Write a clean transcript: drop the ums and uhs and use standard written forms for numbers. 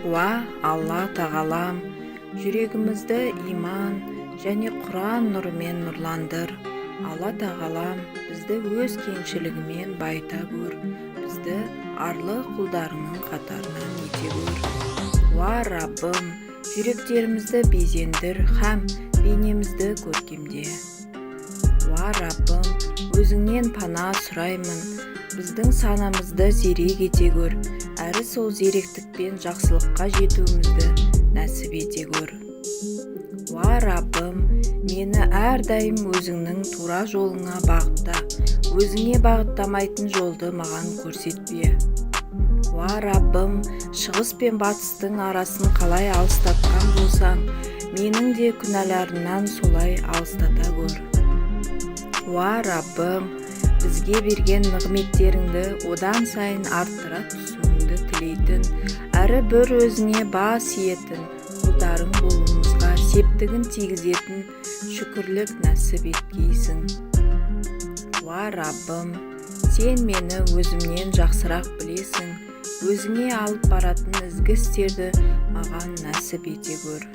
Уа Алла Тағалам, жүрегімізді иман және Құран нұрымен нұрландыр. Алла Тағалам, бізді өз кеңшілігімен байыта көр, бізді арлы құлдарыңның қатарынан ете көр. Уа Раббым, жүректерімізді безендір һәм бейнемізді көркемде. Уа Раббым, өзіңнен пана сұраймын, біздің санамызды зерек ете көр, әрі сол зеректікпен жақсылыққа жетуімізді нәсіп ете көр. Уа Раббым, мені әрдайым өзіңнің тура жолыңа бағытта, өзіңе бағыттамайтын жолды маған көрсетпе. Уа Раббым, шығыс пен батыстың арасын қалай алыстатқан болсаң, менің де күнәларымнан солай алыстата көр. Уа Раббым, бізге берген нығметтеріңді одан сайын арттыра түсуіңді тілейтін, әрі бір өзіңе бас иетін құлдарың болуымызға септігін тигізетін шүкірлік нәсіп еткейсің. Уа Раббым, сен мені өзімнен жақсырақ білесің, өзіңе алып баратын ізгі істерді маған нәсіп ете көр.